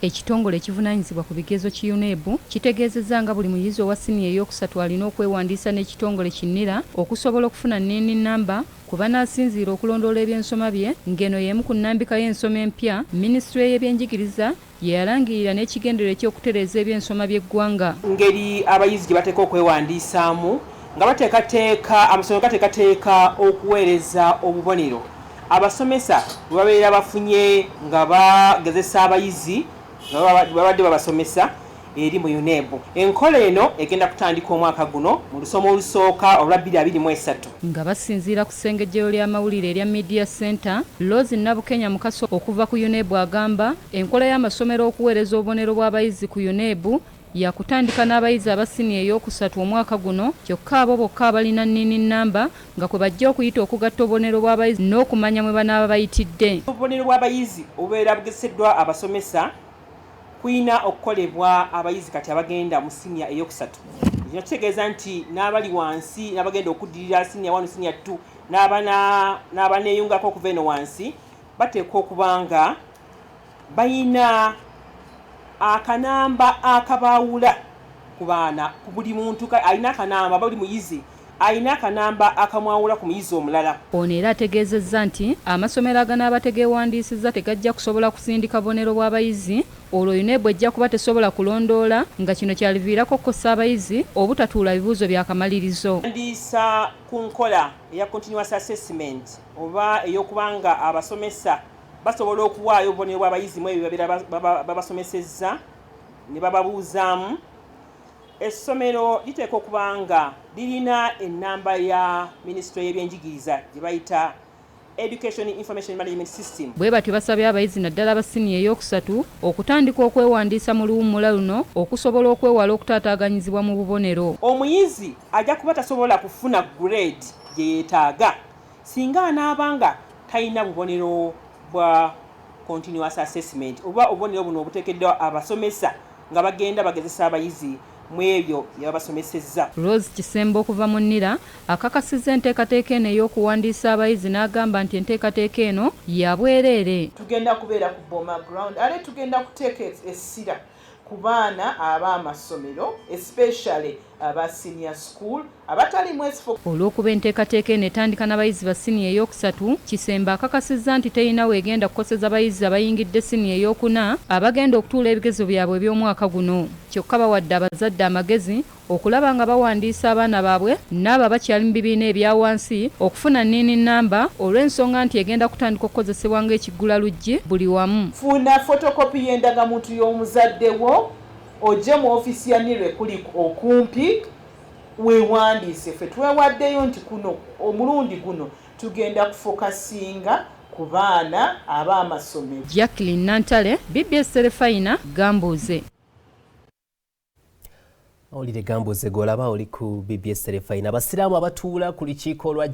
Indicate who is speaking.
Speaker 1: Ekitongole ekivunaanyizibwa ku bigezo ki UNEB kitegeezezza nga buli muyizi owa siniya eyookusatu alina okwewandiisa n'ekitongole ki NIRA okusobola okufuna NIN nnamba kwe banaasinziira okulondoola ebyensoma bye, ng'eno y'emu ku nnambika y'ensoma empya minisitule y'ebyenjigiriza gye yalangirira n'ekigendererwa eky'okutereeza ebyensoma by'eggwanga.
Speaker 2: Ngeri abayizi gye bateeka okwewandiisaamu nga bateekateeka amasomero gateekateeka okuweereza obubonero abasomesa bwe babeera bafunye nga bagezesa abayizi nga babadde babasomesa eri mu UNEB. Enkola eno egenda kutandika omwaka guno mu lusoma olusooka olwa 2023.
Speaker 1: Nga basinziira ku ssengejjero ly'amawulire erya Media Center, Rose Nabukenya Mukasa okuva ku UNEB agamba enkola y'amasomero okuweereza obubonero bw'abayizi ku UNEB yakutandika n'abayizi aba siniya eyookusatu omwaka guno, kyokka abo bokka abalina NIN nnamba nga kwe bajja okuyita okugatta obubonero bw'abayizi n'okumanya mwe banaaba bayitidde.
Speaker 2: Obubonero bw'abayizi obubeera bugezeseddwa abasomesa kuyina okukolebwa abayizi kati abagenda mu siniya eyokusatu. Kino kitegeeza nti n'abali wansi n'abagenda okuddirira siniya 1, siniya 2 n'abaneeyungako okuva eno wansi bateekwa okuba nga bayina akanamba akabaawula ku baana, ku buli muntu alina akanamba, buli muyizi alina akanamba akamwawula ku muyizi omulala.
Speaker 1: Ono era ategeezezza nti amasomero aganaaba tegeewandiisizza tegajja kusobola kusindika bubonero bw'abayizi, olwo UNEB ejja kuba tesobola kulondoola nga kino kyaliviirako okukosa abayizi obutatuula bibuuzo bya kamalirizo.
Speaker 2: Ndiisa ku nkola eya continuous assessment oba ey'okuba nga abasomesa basobola okuwaayo obubonero bw'abayizi mu ebyo babeera babasomesezza ne bababuuzaamu. Essomero liteekwa okuba nga lirina ennamba ya minisitule y'ebyenjigiriza gye bayita Education Information Management System.
Speaker 1: Bwe batyo basabye abayizi naddala aba siniya eyookusatu okutandika okwewandiisa mu luwummula luno okusobola okwewala okutaataaganyizibwa mu bubonero.
Speaker 2: Omuyizi ajja kuba tasobola kufuna grade gye yeetaaga singa anaaba nga talina bubonero bwa continuous assessment oba obubonero buno obuteekeddwa abasomesa nga bagenda bagezesa abayizi mu ebyo bye babasomesezza.
Speaker 1: Rose Kisembo okuva mu NIRA akakasizza enteekateeka eno ey'okuwandiisa abayizi n'agamba nti enteekateeka eno ya bwereere.
Speaker 3: Tugenda kubeera ku Boma Ground ate tugenda kuteeka essira ku baana ab'amasomero, especially aba senior school abatali mu S4.
Speaker 1: Olw'okuba enteekateeka eno etandika n'abayizi ba siniya eyookusatu, Kisembo akakasizza nti terina w'egenda kukoseza bayizi abayingidde siniya eyookuna abagenda okutuula ebigezo byabwe eby'omwaka guno. Kyokka bawadde abazadde amagezi okulaba nga bawandiisa abaana baabwe n'abo abakyali mu bibiina ebya wansi okufuna NIN nnamba olw'ensonga nti egenda kutandika okukozesebwa ng'ekiggulaluggi buli wamu.
Speaker 3: Funa photocopy y'endagamuntu y'omuzadde wo ojje mu ofiisi ya NIRA ekuli okumpi weewandiise. Ffe twewaddeyo nti kuno omulundi guno tugenda kufokasinga ku baana ab'amasomero.
Speaker 1: Jacqueline Nantale, BBS Terefayina, Gambuuze.
Speaker 4: Mawulire Gambuuze g'olaba oli ku BBS Terefayina. Abasiraamu abatuula ku lukiiko lwa